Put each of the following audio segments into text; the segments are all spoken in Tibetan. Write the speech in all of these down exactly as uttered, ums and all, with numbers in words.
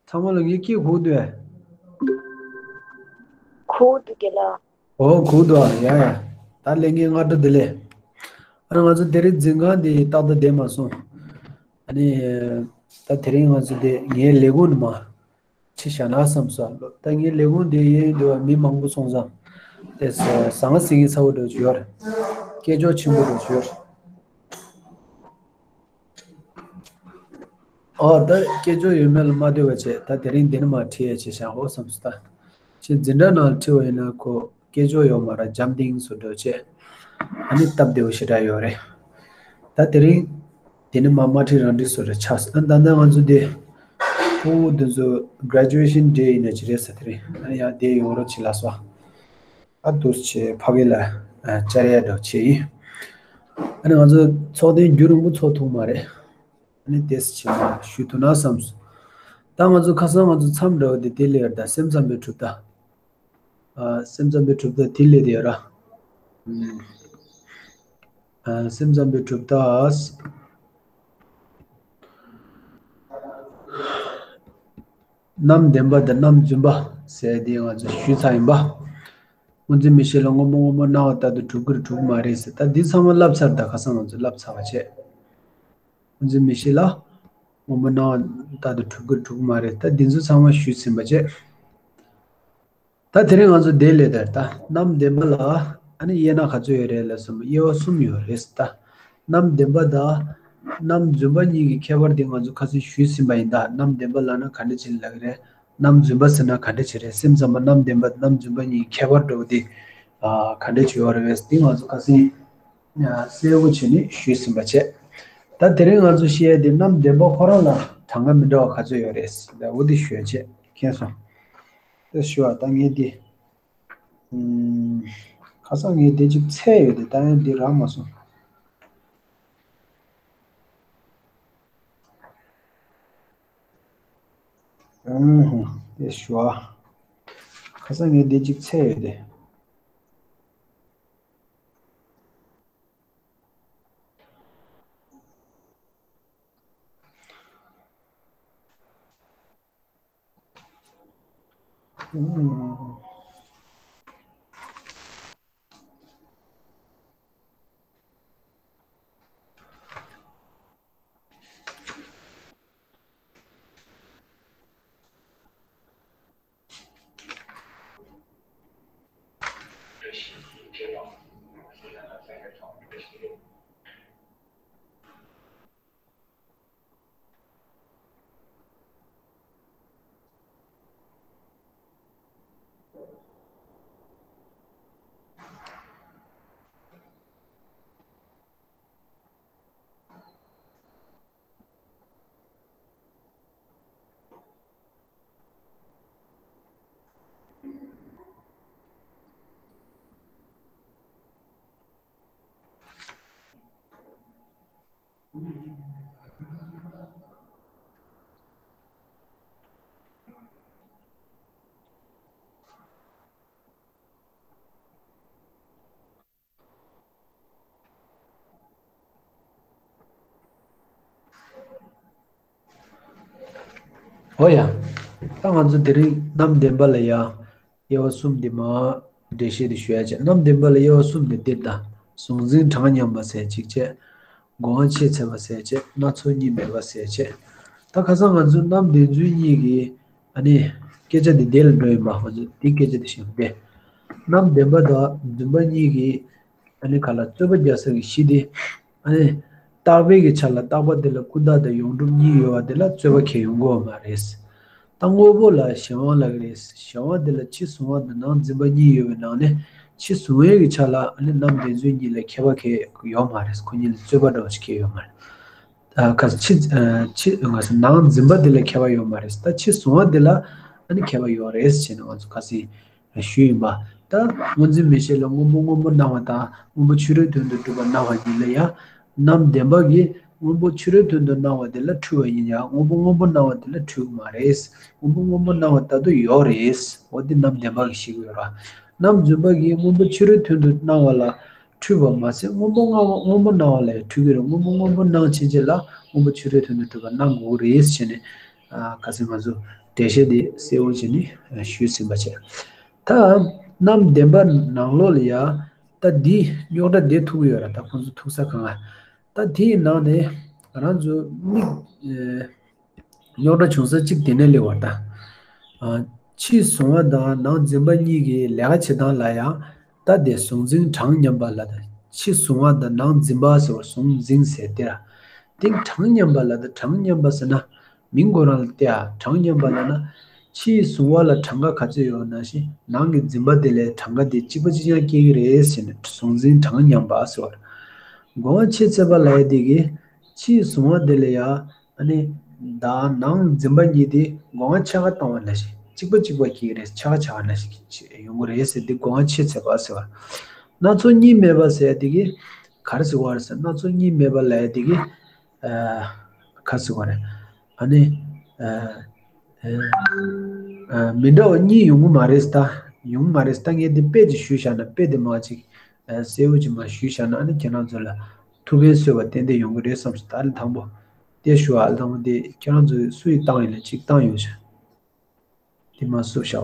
ཚང་མ་ལ་ངའི་སྐད་གོ་འདུག་ཨ། གོ་འདུག་ག་ལགས། ཨོ་གོ་འདུག་ཨ། ཡ་ཡ། ད་ལས་ངན་སྔ་དྲོ་བདེ་ལེགས། ཨ་ནི་ང་ཚོ་དེ་རིང་འཛིན་ཁང་འདི་ཏག་ཏག་བསྡད་མ་སོང་། ཨ་ནི། ད་དེ་རིང་ང་ཚོ་དེ་ངའི་ལས་ཁུངས་ནས་མར་ཕྱི་བཞག་ན་བསམ་སོང་། ད་ངའི་ལས་ཁུངས་དེ་ཡིན་འདུག་བ། མི་མང་པོ་སོང་ཙང་། དེ་ཟ་ཟ་ང་ཟིང་ངེ་ཚ་བོ་འདྲ་ཅིག་ཡོད་རེད། སྐད་ཅོར་ཆེན་པོ་འདྲ་ཅིག་ཡོད་རེད། ཨོ་ད་སྐད་ཅོར་ཡོད་མེད་ལ་མ་ལྟོས་པ་བྱས། ད་དེ་རིང་འདི་ནས་མར་ཁྲིད་ཡས་བྱས་བཞག་ཨོ་བསམ་སོང་། ད་ཁྱེད་འཛིན་གྲྭ་ནང་ལ་ཁྲིད་པ་ཡིན་ན་ཁོ་སྐད་ཅོར་ཡོད་མ་རེད། འཇམ་ཐིང་སུ་འདྲ་བྱས། ཨ་ནི་སྟབས་བདེ་བོ་ཞེ་དྲག་ཡོད་རེད། ད་དེ་རིང་དེ་ནས་མར་མ་ཁྲིད་རང་ཁྲིད་བཟོ་འདྲ་ཆགས་སོང་། ཨ་ད་ལྟ་ང་ཚོ་དེ་ཕྲུ་གུ་དེ་ཚོ་graduation day ཡིན་ན་ཅི་རེད་ཟེར། དེ་རིང་ཨ་ནི་ཡང་དེ་ཡོང་རོགས་བྱེད་ལགས་སོ། ཨ་འདུག་སེ་ཕ་གི་ལ་ཨ་བཅར་ཡས་འདྲ་བྱས་ཡིན། ཨ་ནི་ང་ཚོ་ཚོགས་ཐེངས་རྒྱུན་རིང་པོ་ཚོགས་ཐུབ་མ་རེད། ཨ་ནི་དེ་ཚོ་ཕྱི་མ་ཞུ་ཐུབ་ན་བསམ་སོང་། ད་ང་ཚོ་ཁ་སང་ང་ཚོ་མཚམས་འདྲ་བོ་དེ་དེ་ལས་ཡར་ད་སེམས་ཙམ་པའི་གྲུབ་མཐའ། ཨ་སེམས་ཙམ་པའི་གྲུབ་མཐའ་དེ་ལས་དེ་ཡར་ར། ཨ་སེམས་ཙམ་པའི་གྲུབ་མཐའ། རྣམ་བདེན་པ་དང་རྣམ་རྫུན་པ་ཟེར་དེ་ང་ཚོ་ཞུས་ཚར་ཡིན་པ། སྔོན་འཛིན་མིག་ཤེས་ལ་སྔོན་པོ་སྔོན་པོ་སྣང་བ་ལྟར་དུ་གྲུབ་ཀྱི་རེད་གྲུབ་ཀྱི་མ་རེད་ཟེར། ད་འདི་ཚང་མ་བསླབ་ཚར། ད་ཁ་སང་ང་ཚོ་བསླབ་ཚར་བ་བྱས། སྔོན་འཛིན་མིག་ཤེས་ལ་སྔོན་པོ་སྣང་བ་ལྟར་དུ་གྲུབ་ཀྱི་རེད་གྲུབ་ཀྱི་མ་རེད། ད་འདི་ཚོ་ཚང་མ་ཞུས་ཟིན་པ་བྱས། ད་དེ་རིང་ང་ཚོ་དེ་ལས་དེར་ད་རྣམ་བདེན་པ་ལ་ཨ་ནི་དབྱེ་ན་ག་ཚོད་ཡོད་རེད་ལབ་སོང་། དབྱེ་བ་གསུམ་ཡོད་རེད་ད། རྣམ་བདེན་པ་དང་རྣམ་རྫུན་པ་གཉིས་ཀྱི་ཁྱད་པར་དེ་ང་ཚོ་ཁ་སང་ཞུས་ཟིན་པ་ཡིན་ད། རྣམ་བདེན་པ་ལབ་ན་ག་འདྲ་ཅིག་ལབ་ཀྱི་རེད། རྣམ་རྫུན་པ་ཟེར་ན་ག་འདྲ་ཅིག་རེད། སེམས་ཙམ་པ་རྣམ་བདེན་པ་རྣམ་རྫུན་པ་གཉིས་ཀྱི་ཁྱད་པར་འདྲ་བོ་དེ་ཨ་ག་འདྲ་ཅིག་ཡོད་རེད་པས་དེ་ང་ཚོ་ཁ་སང་གསལ་པོ་བྱས་ནས་ཞུས་ཟིན་པ་བྱས། ད་དེ་རིང་ང་ཚོ་བཤད་ཡ་དེ་རྣམ་བདེན་པ་ཁོ་རང་ལ་གྲངས་ཀ་མི་འདྲ་བ་ག་ཚོད་ཡོད་རེད་ལབ་འོ་དེ་ཞུ་ཡ་བྱས། མཁྱེན་སོང་། དེ་ཞུ་བ་ད་ངས་འདི། ཨུམ། ཁ་སང་ངས་འདི་གཅིག་འཚོལ་ཡོད་དེ་ད་ཡང་འདི་རག་མ་སོང་། ཨུམ། དེ་ཞུ་བ། ཁ་སང་ངས་འདི་གཅིག་འཚོལ་ཡོད་དེ། འོ་ཡ། ད་ང་ཚོ་དེ་རིང་རྣམ་བདེན་པ་ལ་ཡ། དབྱེ་བ་གསུམ་འདི་མར་འགྲེལ་བཤད་འདི་ཞུ་ཡ་བྱས། རྣམ་བདེན་པ་ལ་དབྱེ་བ་གསུམ་འདི་འདིར་ད། གཟུང་འཛིན་གྲངས་མཉམ་པ་ཟེར་གཅིག་བྱས། སྒོ་ལྔ་ཆད་ཚད་པ་ཟེར་བྱས། སྣ་ཚོགས་གཉིས་མེད་པ་ཟེར་བྱས། ད་ཁ་སང་ང་ཚོ་རྣམ་བདེན་རྫུན་གཉིས་ཀྱི་ཨ་ནི་སྐད་ཆ་འདི་འདི་ལ་འགྲོ་ཡིན་པ། ང་ཚོ་འདི་སྐད་ཆ་འདི་བཤད་པ་སྟེ། རྣམ་བདེན་པ་དང་རྫུན་པ་གཉིས་ཀྱི་ཨ་ནི་ག་ལ་རྩོད་པ་རྒྱག་ས་གི་གཞི་དེ། ཨ་ནི་རྟག་པའི་གི་ཆ་ལ་རྟག་པ་དེ་ལ་ཀུན་བརྟགས་དང་ཡོངས་གྲུབ་གཉིས་ཡོད་པ་དེ་ལ་རྩོད་པ་གང་ཡང་ཡོང་གི་ཡོད་མ་རེད། ད་དངོས་པོ་ལ་གཞན་དབང་ལབ་ཀྱི་རེད། གཞན་དབང་དེ་ལ་ཕྱི་གཟུང་བ་དང་ནང་འཛིན་པ་གཉིས་ཡོད་པའི་ནང་ནས། ཕྱི་གཟུང་བའི་གི་ཆ་ལ་ཨ་ནི་རྣམ་བདེན་རྫུན་གཉིས་ལ་ཁྱད་པར་གང་ཡང་ཡོད་མ་རེད། ཁོ་གཉིས་ལ་རྩོད་པ་འདྲ་བོ་ཞིག་གང་ཡང་ཡོད་མ་རེད། ཨ་ག་ཕྱི་ཨ་ཕྱི་ང་ཚོ་ནང་འཛིན་པ་དེ་ལ་ཁྱད་པར་ཡོད་མ་རེད། ད་ཕྱི་གཟུང་བ་དེ་ལ་ཨ་ནི་ཁྱད་པར་ཡོད་རེད་ཟེར་ནས་ང་ཚོ་ཁ་སང་ཞུས་ཡིན་པ། ད་སྔོ་འཛིན་མིག་ཤེས་ལ་སྔོན་པོ་སྔོན་པོ་སྣང་བ་དང་སྔོན་པོ་ཕྱི་རོལ་དོན་དུ་གྲུབ་པ་སྣང་བ་གཉིས་ལ་ཡང་། རྣམ་བདེན་པ་གིས་སྔོན་པོ་ཕྱི་རོལ་དོན་དུ་སྣང་བ་དེ་ལ་འཁྲུལ་བ་ཡིན་ཡང་སྔོན་པོ་སྔོན་པོ་སྣང་བ་དེ་ལ་འཁྲུལ་གྱི་མ་རེད། སྔོན་པོ་སྔོན་པོ་སྣང་བ་ལྟར་དུ་ཡོད་རེད། འོ་དེ་རྣམ་བདེན་པ་གིས་ཤེས་ཀྱི་ཡོད་ར། རྣམ་རྫུན་པ་གིས་སྔོན་པོ་ཕྱི་རོལ་དོན་དུ་སྣང་བ་ལ་འཁྲུལ་བ་མ་ཟད། སྔོན་པོ་སྔ་བ་སྔོན་པོ་སྣང་བ་ལ་ཡང་འཁྲུལ་གྱི་རེད། སྔོན་པོ་སྔོན་པོ་སྣང་ཕྱིན་ཆད་ལ་སྔོན་པོ་ཕྱི་རོལ་དོན་དུ་གྲུབ་པ་སྣང་དགོས་ཀྱི་རེད་ཟེར་ནས། ཨ་ག་ཟེར་ང་ཚོ་འགྲེལ་བཤད་འདི་གསལ་བོ་བྱས་ནས་ཨ་ཞུས་ཟིན་པ་བྱས། ད་རྣམ་བདེན་པ་ནང་ལོགས་ལ་ཡ་ད་འདི་རྙོག་དྲ་འདི་ཐུག་གི་ཡོད་ར། ད་ཁོང་ཚོ་ཐུག་ས་གང་ང་། ད་དེའི་ནང་ནས་ང་རང་ཚོ་མིག་ཨེ་རྙོག་དྲ་བྱུང་ས་གཅིག་དེ་ནས་སླེབས་པ་རེད་ད། ཨ་ཕྱིའི་གཟུང་བ་དང་ནང་འཛིན་པ་གཉིས་ཀྱི་ལས་ཀ་བྱེད་སྟངས་ལ་ཡང་ད་དེ་གཟུང་འཛིན་གྲངས་མཉམ་པ་ལ་ད། ཕྱི་གཟུང་བ་དང་ནང་འཛིན་པ་ཟེར་བ་གཟུང་འཛིན་ཟེར་དེ་ར། དེ་གྲངས་མཉམ་པ་ལ་ད། གྲངས་མཉམ་པ་ཟེར་ན་མིང་ཁོ་རང་ལ་བལྟས་ཨ། གྲངས་མཉམ་པ་ལབ་ན་ཕྱིའི་གཟུང་བ་ལ་གྲངས་ཀ་ག་ཚོད་ཡོད་ནང་བཞིན་ནང་གི་འཛིན་པ་དེ་ལ་གྲངས་ཀ་དེ་གཅིག་པ་གཅིག་རྐྱང་སྐྱེ་གི་རེད་ཟེར་ནས་གཟུང་འཛིན་གྲངས་མཉམ་པ་ཟེར་བ་རེད། སྒོ་ང་ཕྱེ་ཚད་པ་ལབ་ཡ་དེ་གི་ཕྱིའི་གཟུང་བ་དེ་ལ་ཡ། ཨ་ནི། ད་ནང་འཛིན་པ་གཉིས་དེ་སྒོ་ང་ཕྱེད་ཀ་བཏང་བ་ནང་བཞིན་གཅིག་པ་གཅིག་པ་སྐྱེ་གི་རེད། ཕྱེད་ཀ་ཕྱེད་ཀ་ནང་བཞིན་ཡོང་གི་རེད་ཟེར་དེ་སྒོ་ང་ཕྱེ་ཚད་པ་ཟེར་བ། སྣ་ཚོགས་གཉིས་མེད་པ་ཟེར་ཡ་དེ་གི་ག་རེ་ཟེར་བ་རེད་ཟེར། སྣ་ཚོགས་གཉིས་མེད་པ་ལབ་ཡ་དེ་གི་ཨ་ག་ཟེར་བ་རེད། ཨ་ནི། ཨ་ཨ་མི་འདྲ་བ་གཉིས་ཡོང་གི་མ་རེད་ད། ཡོང་གི་མ་རེད་ད། ངས་དེ་དཔེ་ཅིག་ཞུས་བཞག་ན། དཔེ་དེ་མ་ཅིག་ཨ་གསལ་བོ་ཅིག་མ་ཞུས་བཞག་ན། ཨ་ནི་ཁྱེད་རང་ཚོ་ལ་ཐུགས་ཕན་གསོས་པ་ཏན་ཏན་ཡོང་གི་རེད་བསམ་སོང་། ད་ཨ་ལས་དང་པོ་དེ་ཞུ་བ། ཨ་ལས་དང་པོ་དེ་ཁྱེད་རང་ཚོས་སུ་ཡིས་བཏང་ཡིན་ལ་ཅིག་བཏང་ཡོང་ཤག་དེ་མ་བསུབ་བཞག་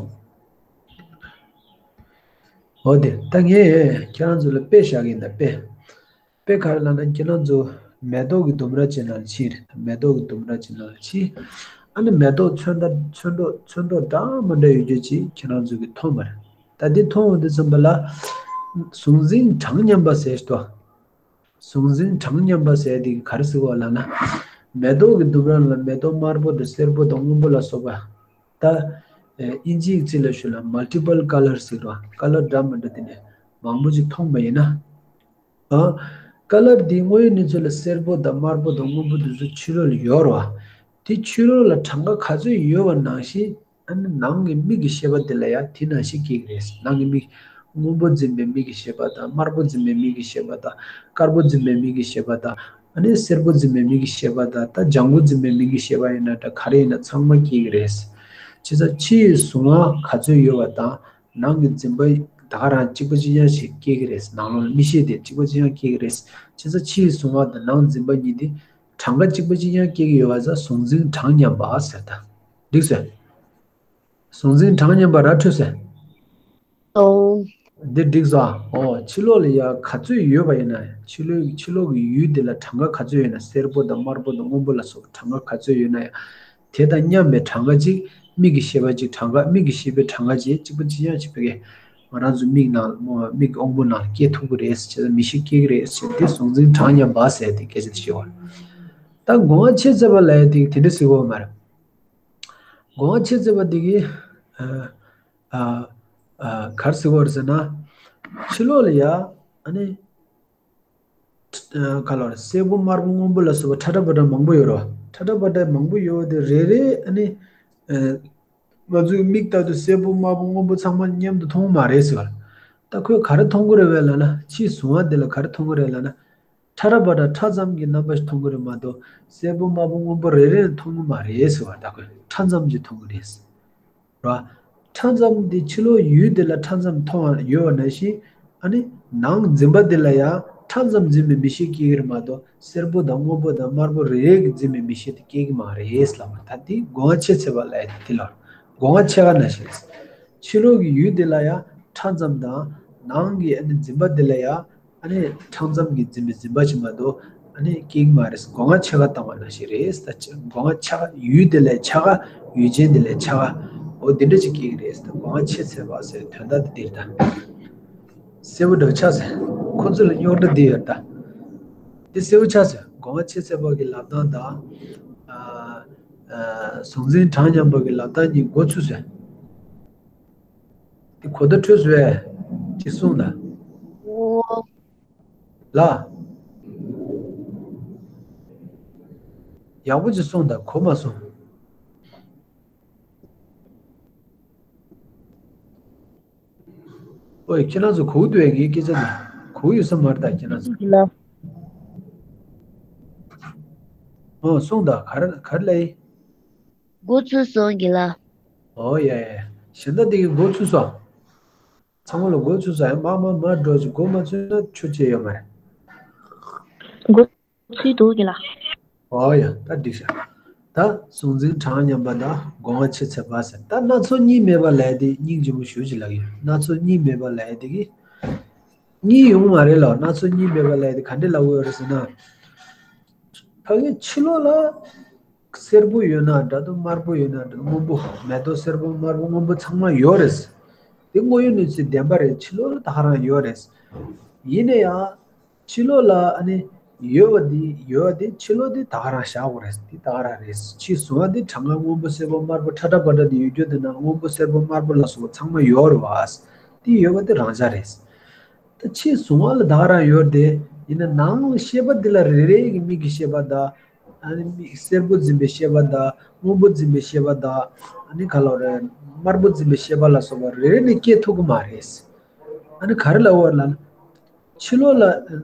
འོ་དེ་ད་ངས་ཁྱེད་རང་ཚོ་ལ་དཔེ་བཞག་གི་ཡིན་ད། དཔེ། དཔེ་ག་རེ་ལབ་ན་ཁྱེད་རང་ཚོ་མེ་ཏོག་གི་ལྡུམ་ར་ཅིག་ནང་ལ་ཕྱིན་རེད། མེ་ཏོག་གི་ལྡུམ་ར་ཅིག་ནང་ལ་ཕྱིན། ཨ་ནི་མེ་ཏོག་ཚོན་མདོག་ཚོན་མདོག་ཚོན་མདོག་འདྲ་མི་འདྲ་ཡོད་རྒྱུ་ཅིག་ཁྱེད་རང་ཚོ་གིས་མཐོང་བ་རེད། ད་འདི་མཐོང་འོང་དུས་ཙམ་པ་ལ་གཟུང་འཛིན་གྲངས་མཉམ་པ་ཟེར་ཞིག་འདུག་གཟུང་འཛིན་གྲངས་མཉམ་པ་ཟེར་དེ་ག་རེ་ཟེར་བ་ལབ་ན། མེ་ཏོག་གི་ལྡུམ་ར་ལ་མེ་ཏོག་དམར་པོ་དང་སེར་པོ་དང་སྔོན་པོ་ལ་སོགས་པ། ད་ཨེ་དབྱིན་ཇིའི་ཡིག་ཚིག་ལ་ཞུ་ན་multiple colour ཟེར་རོ། ཀ་ལར་འདྲ་མི་འདྲ་དེ་ནས་མང་པོ་ཅིག་མཐོང་བ་ཡིན་ན། ཨ། ཀ་ལར་འདི་དངོས་ཡོད་གནས་ཚུལ་ལ་སེར་པོ་དང་དམར་པོ་དང་སྔོན་པོ་དེ་ཚོ་ཕྱི་རོལ་ལ་ཡོད་རེད་བ། དེ་ཕྱི་རོལ་ལ་གྲངས་ཀ་ག་ཚོད་ཡོད་པ་ནང་བཞིན། ཨ་ནི་ནང་གི་མིག་གི་ཤེས་པ་དེ་ལ་ཡང་དེ་ནང་བཞིན་སྐྱེ་གི་རེད། ནང་གི་མིག་སྔོན་པོ་འཛིན་པའི་མིག་གི་ཤེས་པ་དང་། དམར་པོ་འཛིན་པའི་མིག་གི་ཤེས་པ་དང་། དཀར་པོ་འཛིན་པའི་མིག་གི་ཤེས་པ་དང་། ཨ་ནི་སེར་པོ་འཛིན་པའི་མིག་གི་ཤེས་པ་དང་། ད་ལྗང་གུ་འཛིན་པའི་མིག་གི་ཤེས་པ་ཡིན་ན་འདྲ་ག་རེ་ཡིན་ན་ཚང་མ་སྐྱེ་གི་རེད། བྱས་ཙང་ཕྱིའི་གཟུང་བ་ག་ཚོད་ཡོད་པ་དང་། ནང་གི་འཛིན་པ་ད་ག་རང་གཅིག་པ་གཅིག་རྐྱང་ཞིག་སྐྱེ་གི་རེད། ནང་ལོགས་ལ་མིག་ཤེས་དེ་གཅིག་པ་གཅིག་རྐྱང་སྐྱེ་གི་རེད། བྱས་ཙང་ཕྱིའི་གཟུང་བ་དང་ནང་འཛིན་པ་གཉིས་དེ་གྲངས་ཀ་གཅིག་པ་གཅིག་རྐྱང་སྐྱེ་གི་ཡོད་པ་ཙང་གཟུང་འཛིན་གྲངས་མཉམ་པ་ཟེར་ད། འགྲིག་སོང་། གཟུང་འཛིན་གྲངས་མཉམ་པ་ར་འཕྲོད་སོང་། ཨོ། འདི་འགྲིག་སོང་། ཨོ། ཕྱི་ལོགས་ལ་ཡ་ག་ཚོད་ཡོད་པ་ཡིན་ན། ཕྱི་ལོགས་ཕྱི་ལོགས་ཀྱི་ཡུལ་དེ་ལ་གྲངས་ཀ་ག་ཚོད་ཡོད་ན། སེར་པོ་དང་དམར་པོ་དང་སྔོན་པོ་ལ་སོགས་པ་གྲངས་ཀ་ག་ཚོད་ཡོད་ན་ཡང་། དེ་དང་མཉམ་པའི་གྲངས་ཀ་གཅིག་མིག་གི་ཤེས་པ་གཅིག་གྲངས་ཀ་མིག་གི་ཤེས་པའི་གྲངས་ཀ་གཅིག་གཅིག་པ་གཅིག་རྐྱང་ཞིག་བོད་སྐད་ང་རང་ཚོ་མིག་ནང་མིག་གི་དབང་པོ་ནང་སྐྱེ་ཐུབ་ཀྱི་རེད་ཟེར། མིག་ཤེས་སྐྱེ་གི་རེད་ཟེར། དེ་གཟུང་འཛིན་གྲངས་མཉམ་པ་ཟེར་དེ་སྐད་ཆ་དེ་བཤད་པ་རེད། ད་སྒོ་ང་ཕྱེ་ཚད་པ་ལབ་ཡ་དེ་དེ་འདྲ་ཟེར་གྱི་ཡོད་མ་རེད། སྒོ་ང་ཕྱེ་ཚད་པ་དེ་གི་ཨ་ཨ་ཨ་ག་རེ་ཟེར་གྱི་ཡོད་རེད་ཟེར་ན། ཕྱི་ལོགས་ལ་ཡ་ཨ་ནི། ཁ་ལོ་རེད། སེར་པོ་དམར་པོ་སྔོན་པོ་ལ་སོགས་པ་ཁྲ་ཁྲ་པ་ཏྲ་མང་པོ་ཡོད་རེད་བ། ཁྲ་ཁྲ་པ་ཏྲ་མང་པོ་ཡོད་དེ་རེ་རེ་ཨ་ནི། ང་ཚོའི་མིག་ལྟར་དུ་སེར་པོ་དམར་པོ་སྔོན་པོ་ཚང་མ་མཉམ་དུ་མཐོང་གི་མ་རེད་ཟེར་བ། ད་ཁོས་ག་རེ་མཐོང་གི་རེད་བས་ལབ་ན། ཕྱིའི་གཟུང་བ་དེ་ལ་ག་རེ་མཐོང་གི་རེད་ལབ་ན། ཁྲ་ཁྲ་པ་ཏྲ་ཁྲ་ཙམ་གྱི་རྣམ་པ་ཞིག་མཐོང་གི་རེད་མ་གཏོགས་སེར་པོ་དམར་པོ་སྔོན་པོ་རེ་རེ་མཐོང་གི་མ་རེད་ཟེར་བ། ད་ཁོས་ཁྲ་ཙམ་གྱི་མཐོང་གི་རེད། ར། ཁྲ་ཙམ་དེ་ཕྱི་ལོགས་ཡུལ་དེ་ལ་ཁྲ་ཙམ་མཐོང་བ་ཡོད་པ་ནང་བཞིན། ཨ་ནི་ནང་འཛིན་པ་དེ་ལ་ཡང་ཁྲ་ཙམ་འཛིན་པའི་མིག་ཤེས་སྐྱེ་གི་རེད་མ་གཏོགས་སེར་པོ་དང་སྔོན་པོ་དང་དམར་པོ་རེ་རེ་གི་འཛིན་པའི་མིག་ཤེས་དེ་སྐྱེ་གི་མ་རེད་ལབ་པ། ད་དེ་སྒོ་ང་ཕྱེ་ཚད་པ་ལབ་ཡ་དེ་ལ་སྒོ་ང་ཕྱེད་ཀ་ནང་བཞིན་རེད། ཕྱི་ལོགས་ཀྱི་ཡུལ་དེ་ལ་ཡང་ཁྲ་ཙམ་དང་ནང་གི་ཨ་ནི་འཛིན་པ་དེ་ལ་ཡང་། ཨ་ནི་ཁྲ་ཙམ་གྱི་འཛིན་པའི་འཛིན་པ་ཞིག་མ་གཏོགས་ཨ་ནི་སྐྱེ་གི་མ་རེད། སྒོ་ང་ཕྱེད་ཀ་བཏང་བ་ནང་བཞིན་རེད། ད་སྒོ་ང་ཕྱེད་ཀ་ཡུལ་དེ་ལས་ཕྱེད་ཀ་ཡུལ་ཅན་དེ་ལས་ཕྱེད་ཀ་འོ་དེ་འདྲ་ཅིག་སྐྱེ་གི་རེད། ད་སྒོ་ང་ཕྱེ་ཚད་པ་ཟེར་དོན་དག་དེ་འདིར་ད་གསལ་པོ་འདྲ་ཆགས་ཟེར། ཁོ་ཚོ་ལ་རྙོག་དྲ་འདི་ཡོད་ད། འདི་གསལ་པོ་ཆགས་ཟེར། སྒོ་ང་ཕྱེ་ཚད་པ་གི་ལབ་སྟངས་དང་། ཨ་ཨ་གཟུང་འཛིན་གྲངས་མཉམ་པ་གི་ལབ་སྟངས་གཉིས་མགོ་ཚོས་ཟེར། འདི་གོ་བརྡ་འཕྲོད་སོང་ངས་ཅིག་གསུངས་དང་། ཨོ། ལ། ཡག་པོ་ཅིག་གསུངས་དང་། གོ་མ་སོང་། ཨོ་ཡ། ཁྱེད་རང་ཚོ་གོ་གི་འདུག་གས། ངའི་སྐད་ཆ་འདི་གོ་གི་ཡོད་ས་མ་རེད་ད་ཁྱེད་རང་ཚོ། ལ། ཨོ་གསུངས་དང་། ག་རེ་ག་རེ་ལབ་ཡིན། མགོ་ཚོས་སོང་གི་ལ། ཨོ་ཡ་ཡ། གཞན་དག་དེ་གི་མགོ་ཚོས་སོང་། ཚང་མ་ལ་མགོ་ཚོས་སོང་། ཡང་མར་མར་མར་འགྲོ་ཅིག་མགོ་མ་ཚོས་ན་ཆོ་ཅེས་ཡོད་མ་རེད། མགོ་ཚོས་འདུག་གི་ལ། ཨོ་ཡ། ད་འགྲིག་ཤག་ད་གཟུང་འཛིན་གྲངས་མཉམ་པ་དང་སྒོ་ལྔ་ཕྱེད་ཚད་པ་ཟེར། ད་སྣ་ཚོགས་གཉིས་མེད་པ་ལབ་ཡ་དེ་སྙིང་རྗེ་མོ་ཞེ་ཅིག་ལབ་ཡོད། སྣ་ཚོགས་གཉིས་མེད་པ་ལབ་ཡ་དེ་གི་གཉིས་ཡོང་མ་རེད་ལ། སྣ་ཚོགས་གཉིས་མེད་པ་ལབ་ཡ་དེ་ག་འདྲ་ལབ་དགོས་ཡོད་རེད་ཟེར་ན། ཕ་གི་ཕྱི་ལོགས་ལ་སེར་པོ་ཡོད་ན་འདྲ་འདུག་དམར་པོ་ཡོད་ན་འདྲ་འདུག་སྔོན་པོ། མེ་ཏོག་སེར་པོ་དམར་པོ་སྔོན་པོ་ཚང་མ་ཡོད་རེད། དེ་དངོས་ཡོད་གནས་ཚུལ་བདེན་པ་རེད། ཕྱི་ལོགས་ལ་ད་ག་རང་ཡོད་རེད། ཡིན་ན་ཡང་ཕྱི་ལོགས་ལ་ཨ་ནི་ཡོད་པ་འདི་ཡོད་པ་འདི་ཕྱི་ལོགས་འདི་ད་ག་རང་བཞག་དགོས་རེད། འདི་ད་ག་རང་རེད། ཕྱིའི་གཟུང་བ་འདི་གྲངས་ཀ་སྔོན་པོ་སེར་པོ་དམར་པོ་ཁྲ་ཁྲ་པ་ཏྲ་འདི་ཡོད་རྒྱུ་འདི་ན་སྔོན་པོ་སེར་པོ་དམར་པོ་ལ་སོགས་པ་ཚང་མ་ཡོད་རེད་བ། འདི་ཡོད་པ་འདི་རང་འཇགས་རེད། ད་ཕྱིའི་གཟུང་བ་ལ་ད་ག་རང་ཡོད་དེ། ཡིན་ན་ནང་ཤེས་པ་འདི་ལ་རེ་རེ་གི་མིག་གི་ཤེས་པ་དང་། ཨ་ནི་མིག་སེར་པོ་འཛིན་པའི་ཤེས་པ་དང་སྔོན་པོ་འཛིན་པའི་ཤེས་པ་དང་། ཨ་ནི་ག་ལ་རེ་དམར་པོ་འཛིན་པའི་ཤེས་པ་ལ་སོགས་པ་རེ་རེ་ནས་སྐྱེ་ཐུབ་ཀྱི་མ་རེད། ཨ་ནི་ག་རེ་ལབ་དགོས་ལབ་ན། ཕྱི་ལོགས་ལ་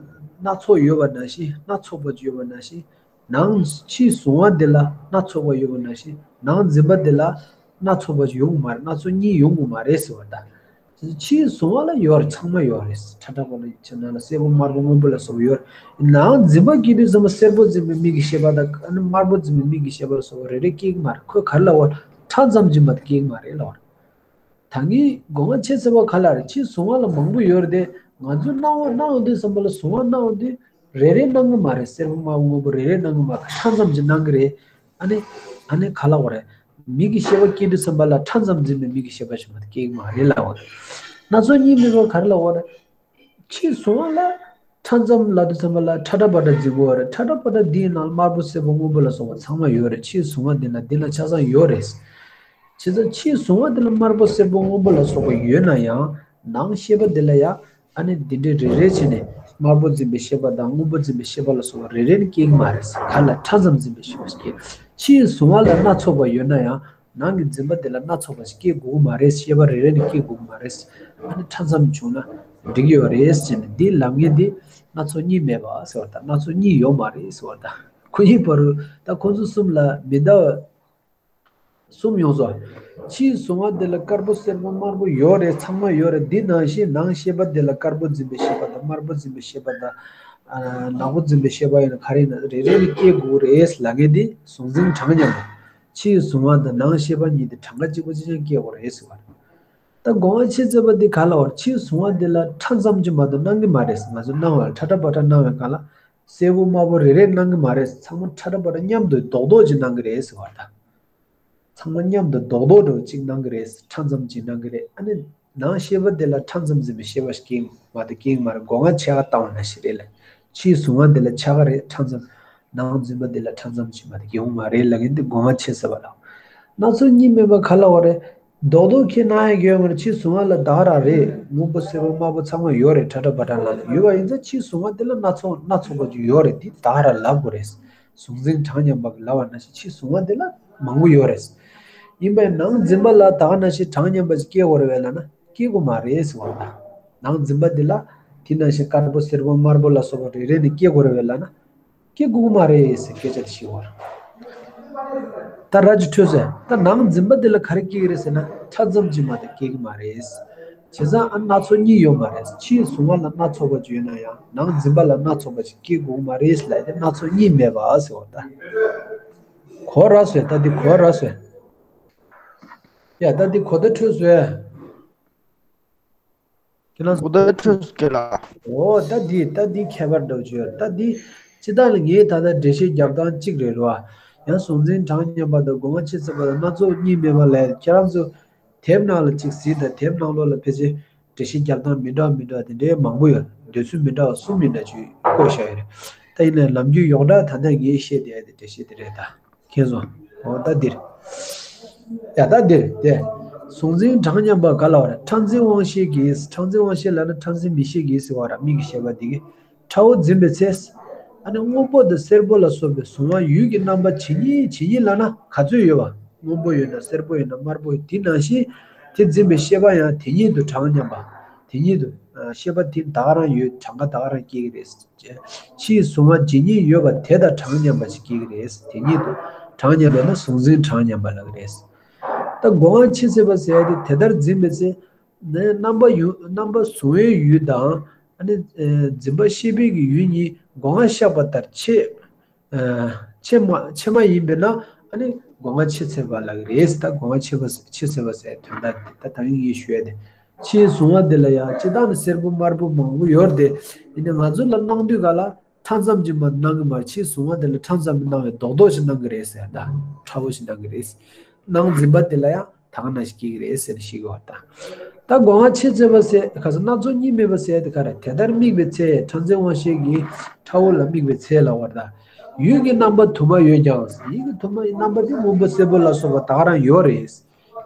སྣ་ཚོགས་ཡོད་པ་ནང་བཞིན། སྣ་ཚོགས་པ་ཅིག་ཡོད་པ་ནང་བཞིན། ནང་ཕྱིའི་གཟུང་བ་འདི་ལ་སྣ་ཚོགས་པ་ཡོད་པ་ནང་བཞིན། ནང་འཛིན་པ་འདི་ལ་སྣ་ཚོགས་པ་ཅིག་ཡོང་གི་མ་རེད། སྣ་ཚོགས་གཉིས་ཡོང་གི་མ་རེད་ཟེར་བ་དང་། ཕྱིའི་གཟུང་བ་ལ་ཡོད་རེད། ཚང་མ་ཡོད་རེད། ཁྲ་ཁྲ་པ་ལ་ཕྱི་ནང་ལ་སེར་པོ་དམར་པོ་སྔོན་པོ་ལ་སོགས་པ་ཡོད་རེད། ནང་འཛིན་པ་སྐྱེ་དུས་ཙམ་པ་སེར་པོ་འཛིན་པའི་མིག་གི་ཤེས་པ་དང་། ཨ་ནི་དམར་པོ་འཛིན་པའི་མིག་གི་ཤེས་པ་ལ་སོགས་པ་རེ་རེ་སྐྱེ་གི་མ་རེད། ཁོས་ག་རེ་ལབ་པ། ཕྲ་ཙམ་གྱིས་མ་གཏོགས་སྐྱེ་གི་མ་རེད་ལབ་པ་རེད། ད་ངས་སྒོ་ལྔ་ཕྱེད་ཚད་པ་ག་ལ་རེད། ཕྱིའི་གཟུང་བ་ལ་མང་པོ་ཡོད་རེད་དེ། ང་ཚོས་སྣང་བ་སྣང་དུས་ཙམ་པ་ལ། གཟུང་བ་སྣང་དུས་རེ་རེ་སྣང་གི་མ་རེད། སེར་པོ་དམར་པོ་སྔོན་པོ་རེ་རེ་སྣང་གི་མ་རེད། ཕྲ་ཙམ་གྱིས་སྣང་གི་རེད། ཨ་ནི་ཨ་ནི་ག་ལ་བ་རེད། མིག་གི་ཤེས་པ་སྐྱེ་དུས་ཙམ་པ་ལ་ཕྲ་ཙམ་འཛིན་པའི་མིག་གི་ཤེས་པ་ཞིག་མ་གཏོགས་སྐྱེ་གི་མ་རེད་ལབ་པ་རེད། སྣ་ཚོགས་གཉིས་མེད་པ་ག་རེ་ལབ་པ་རེད། ཕྱིའི་གཟུང་བ་ལ་ཕྲ་ཙམ་ལབ་དུས་ཙམ་པ་ལ་ཁྲ་ཁྲ་པ་ཏྲ་འཛིན་དགོས་པ་རེད། ཁྲ་ཁྲ་པ་ཏྲ་འདིའི་ནང་དམར་པོ་སེར་པོ་སྔོན་པོ་ལ་སོགས་པ་ཚང་མ་ཡོད་རེད། ཕྱིའི་གཟུང་བ་འདི་ན་འདི་ན་ཆ་ཚང་ཡོད་རེད། བྱས་ཙང་ཕྱིའི་གཟུང་བ་འདི་ལ་དམར་པོ་སེར་པོ་སྔོན་པོ་ལ་སོགས་པ་ཡོད་ན་ཡང་། ནང་ཤེས་པ་འདི་ལ་ཡང་ཨ་ནི་འདི་འདྲའི་རེ་རེ་བྱས་ནས་དམར་པོ་འཛིན་པའི་ཤེས་པ་དང་སྔོན་པོ་འཛིན་པའི་ཤེས་པ་ལ་སོགས་པ་རེ་རེ་ནས་སྐྱེ་གི་མ་རེད། ག་ལ་ཕྲ་ཙམ་འཛིན་པའི་ཤེས་པ་ཞིག་སྐྱེ། ཕྱིའི་གཟུང་བ་ལ་སྣ་ཚོགས་པ་ཡོད་ན་ཡང་། ནང་གི་འཛིན་པ་དེ་ལ་སྣ་ཚོགས་པ་ཞིག་སྐྱེ་དགོས་ཀྱི་མ་རེད། ཤེས་པ་རེ་རེ་ནས་སྐྱེ་དགོས་ཀྱི་མ་རེད། ཨ་ནི་ཕྲ་ཙམ་བྱུང་ན་འགྲིག་གི་ཡོད་རེད་ཟེར་ནས། འདིའི་ལབ་མཁན་འདི་སྣ་ཚོགས་གཉིས་མེད་པ་ཟེར་བ་དང་། སྣ་ཚོགས་གཉིས་ཡོད་མ་རེད་ཟེར་བ་དང་། ཁོ་གཉིས་བར་དུ་ད་ཁོ་ཚོ་གསུམ་ལ་མི་འདྲ་བ་གསུམ་ཡོང་སོང་། ཕྱིའི་གཟུང་བ་འདི་ལ་དཀར་པོ་སེར་པོ་དམར་པོ་ཡོད་རེད། ཚང་མ་ཡོད་རེད། འདི་ནང་བཞིན་ནང་ཤེས་པ་འདི་ལ་དཀར་པོ་འཛིན་པའི་ཤེས་པ་དང་། དམར་པོ་འཛིན་པའི་ཤེས་པ་དང་། ཨ། ནག་པོ་འཛིན་པའི་ཤེས་པ་ཡིན་ན་ག་རེ་ཡིན་ན་རེ་རེ་ནས་སྐྱེ་དགོས་རེད་ལབ་མཁན་འདི་གཟུང་འཛིན་གྲངས་མཉམ་པ། ཕྱིའི་གཟུང་བ་དང་ནང་ཤེས་པ་གཉིས་དེ་གྲངས་ཀ་གཅིག་པ་གཅིག་རྐྱང་སྐྱེ་དགོས་རེད་ཟེར་བ་རེད། ད་སྒོ་ལྔ་ཕྱེད་ཚད་པ་འདི་ག་ལ་བར། ཕྱིའི་གཟུང་བ་འདི་ལ་ཕྲ་ཙམ་གྱིས་མ་གཏོགས་སྣང་གི་མ་རེད། ང་ཚོ་སྣང་བ་ལ་ཁྲ་ཁྲ་པ་ཏྲ་སྣང་བའི་སྒང་ལ། སེར་པོ་དམར་པོ་རེ་རེ་སྣང་གི་མ་རེད། ཚང་མ་ཁྲ་ཁྲ་པ་ཏྲ་མཉམ་དུ་རྡོག་རྡོག་ཅིག་སྣང་གི་རེད་ཟེར་བ་ད། ཚང་མ་མཉམ་དུ་རྡོག་རྡོག་འདྲ་བོ་ཅིག་སྣང་གི་རེད། ཕྲ་ཙམ་ཅིག་སྣང་གི་རེད། ཨ་ནི་ནང་ཤེས་པ་འདི་ལ་ཕྲ་ཙམ་འཛིན་པའི་ཤེས་པ་ཞིག་སྐྱེ་གི་མ་གཏོགས་སྐྱེ་གི་མ་རེད། སྒོ་ལྔ་ཕྱེད་ཀ་བཏང་བ་ནང་བཞིན་རེད་ལ། ཕྱིའི་གཟུང་བ་འདི་ལ་ཕྱེད་ཀ་རེད། ཕྲ་ཙམ། ནང་འཛིན་པ་འདི་ལ་ཕྲ་ཙམ་ཅིག་མ་གཏོགས་སྐྱེ་གི་མ་རེད་ལབ་མཁན་འདི་སྒོ་ལྔ་ཕྱེད་ཚད་པ་ལ། སྣ་ཚོགས་གཉིས་མེད་པ་ག་ལ་བ་རེད། རྡོག་རྡོག་ཁྱེད་སྣང་ཡག་ཡོད་མ་རེད། ཕྱིའི་གཟུང་བ་ལ་ད་ག་རང་རེད། སྔོན་པོ་སེར་པོ་དམར་པོ་ཚང་མ་ཡོད་རེད། ཁྲ་ཁྲ་པ་ཏྲ་ལ་ཡོད་པ་ཡིན་ཙང་ཕྱིའི་གཟུང་བ་འདི་ལ་སྣ་ཚོགས་སྣ་ཚོགས་པ་ཅིག་ཡོད་རེད། འདི་ད་ག་རང་ལབ་དགོས་རེད། གཟུང་འཛིན་གྲངས་མཉམ་པ་གི་ལབ་པ་ནང་བཞིན་ཕྱིའི་གཟུང་བ་འདི་ལ་མང་པོ་ཡོད་རེད། ཡིན་པས་ནང་འཛིན་པ་ལ་ད་ག་ནང་བཞིན་གྲངས་མཉམ་པ་ཅིག་སྐྱེ་དགོས་རེད་པས་ལབ་ན་སྐྱེ་དགོས་མ་རེད་ཟེར་བ་ལ། ནང་འཛིན་པ་འདི་ལ་དེ་ནང་བཞིན་དཀར་པོ་སེར་པོ་དམར་པོ་ལ་སོགས་པ་རེ་རེ་ནས་སྐྱེ་དགོས་རེད་པས་ལབ་ན། སྐྱེ་དགོས་མ་རེད་ཟེར་སྐད་ཆ་དེ་བཤད་པ་རེད། ད་ར་ཅིག་འཕྲོས་ཟེར། ད་ནང་འཛིན་པ་འདི་ལ་ག་རེ་སྐྱེ་གི་རེད་ཟེར་ན། ཕྲ་ཙམ་ཅིག་མ་གཏོགས་སྐྱེ་གི་མ་རེད། བྱས་ཙང་ཨ་སྣ་ཚོགས་གཉིས་ཡོད་མ་རེད། ཕྱིའི་གཟུང་བ་ལ་སྣ་ཚོགས་པ་ཅིག་ཡོད་ན་ཡང་། ནང་འཛིན་པ་ལ་སྣ་ཚོགས་པ་ཅིག་སྐྱེ་དགོས་མ་རེད་ལབ་ཡ་དེ་སྣ་ཚོགས་གཉིས་མེད་པ་ཟེར་བ་ད། གོ་ར་སོང་། ད་འདི་གོ་ར་སོང་། ཡ་ད་འདི་གོ་བརྡ་འཕྲོད་སོང་། ཁྱེད་རང་། གོ་བརྡ་འཕྲོད་སོང་ལགས། འོ་ད་འདི་ད་འདི་ཁྱད་པར་འདྲ་བོ་ཅིག་ཡོད། ད་འདི་སྤྱིར་བཏང་ལ་ངས་ད་ལྟ་འགྲེལ་བཤད་རྒྱབ་སྟངས་གཅིག་རེད་རོ། ཡང་གཟུང་འཛིན་གྲངས་མཉམ་པ་དང་སྒོ་ལྔ་ཕྱེད་ཚད་པ་དང་སྣ་ཚོགས་གཉིས་མེད་པ་ལབ་ཡ། ཁྱེད་རང་ཚོ་དེབ་ནང་ལ་གཅིག་གཟིགས་དང་། དེབ་ནང་ལོགས་ལ་ཕལ་ཆེར་འགྲེལ་བཤད་རྒྱབ་སྟངས་མི་འདྲ་མི་འདྲ་དེ་འདྲའི་མང་པོ་ཡོད། འདོད་ཚུལ་མི་འདྲ་བ་གསུམ་ཡིན་འདྲ་ཅིག་བཀོད་བཞག་ཡོད་རེད། ད་ཡིན་ནའི་ལམ་རྒྱུས་ཡོངས་གྲགས་ད་ལྟ་ངས་བཤད་བསྡད་ཡ་དེ་འགྲེལ་བཤད་དེ་རེད་ད། མཁྱེན་སོང་། འོ་ད་འདིར། ཡ་ད་འདིར་དེ། གཟུང་འཛིན་གྲངས་མཉམ་པ་ག་ལ་བ་རེད། ཕྲ་འཛིན་དབང་ཤེས་ཀྱིས། ཕྲ་འཛིན་དབང་ཤེས་ལབ་ན་ཕྲ་འཛིན་མིག་ཤེས་ཀྱིས་ཟེར་བ་ར། མིག་གི་ཤེས་པ་འདི་གིས་ཁྲ་བོ་འཛིན་པའི་ཚེ། ཨ་ནི་སྔོན་པོ་དང་སེར་པོ་ལ་སོགས་པའི་གཟུང་བ་ཡུལ་གྱི་རྣམ་པ་ཇི་སྙེད་ཇི་སྙེད་ལབ་ན་ག་ཚོད་ཡོད་པ། སྔོན་པོ་ཡོད་ན་སེར་པོ་ཡོད་ན་དམར་པོ་ཡོད། དེ་ནང་བཞིན་དེ་འཛིན་པའི་ཤེས་པ་ཡང་དེ་ཉིད་དུ་གྲངས་མཉམ་པ། དེ་ཉིད་དུ་ཤེས་པ་དེ་ད་ག་རང་ཡོད། གྲངས་ཀ་ད་ག་རང་སྐྱེ་གི་རེད། ཕྱིའི་གཟུང་བ་ཇི་སྙེད་ཡོད་པ་དེ་དང་གྲངས་མཉམ་པ་ཞིག་སྐྱེ་གི་རེད། དེ་ཉིད་དུ་གྲངས་མཉམ་པས་ན་གཟུང་འཛིན་གྲངས་མཉམ་པ་ལབ་ཀྱི་རེད། ད་སྒོ་ལྔ་ཕྱེད་ཚད་པ་ཟེར་ཡ་དེ་དེ་ལྟར་འཛིན་པའི་ཚེ། ནས་རྣམ་པ་ཡུལ། རྣམ་པ་གཟུང་བའི་ཡུལ་དང་། ཨ་ནི་འཛིན་པ་ཤེས་པའི་གི་ཡུལ་གཉིས་སྒོ་ལྔ་བཤགས་པ་ལྟར་ཕྱེད། ཕྱེད་མ་ཕྱེད་མ་ཡིན་པས་ན་ ཨ་ནི་སྒོ་ང་ཕྱེ་ཚར་བ་ལབ་ཀྱི་རེད། ད་སྒོ་ང་ཕྱེ་བ་ཕྱེ་ཚར་བ་ཟེར་དོན་དག་དེ་ད་ད་ཡིན་ཡིན་ཞུ་ཡ་དེ། ཕྱིའི་གཟུང་བ་དེ་ལ་ཡང་སྤྱིར་བཏང་ནི་སེར་པོ་དམར་པོ་མང་པོ་ཡོད་རེད་དེ། ཡིན་ནའི་ང་ཚོ་ལ་གནང་དུས་ག་ལ་ཕྲ་མཚམས་ཀྱི་མ་གནང་གི་མ་རེད། ཕྱིའི་གཟུང་བ་དེ་ལ་ཕྲ་མཚམས་མི་གནང་བའི་རྡོག་རྡོག་ཞིག་གནང་གི་རེད་ཟེར། ད་ཕྲ་བོ་ཞིག་གནང་གི་རེད། ནང་འཛིན་པ་དེ་ལ་ཡང་ད་ག་ནང་བཞིན་སྐྱེ་གི་རེད་ཟེར་ནས་ཤེས་དགོས་པ་དང་། ད་སྒོ་ང་ཕྱེ་ཚར་བ་ཟེར་ག་ས་སྣ་ཚོགས་གཉིས་མེད་པ་ཟེར་དེ་ག་རེད། དེ་ལྟར་དམིགས་པའི་ཚེ་ཕྲ་མཚན་དབང་ཤེས་ཀྱིས་ཕྲ་བོ་ལ་དམིགས་པའི་ཚེ་ལབ་པ་དང་། ཡུལ་གྱི་རྣམ་པ་དུ་མ་ཡོད་ཀྱང་ཡིད་ཀྱི་དུ་མ་ཡི་རྣམ་པ་དེ་སྔོན་པོ་སེར་པོ་ལ་སོགས་པ་ད་ག་རང་ཡོད་རེད།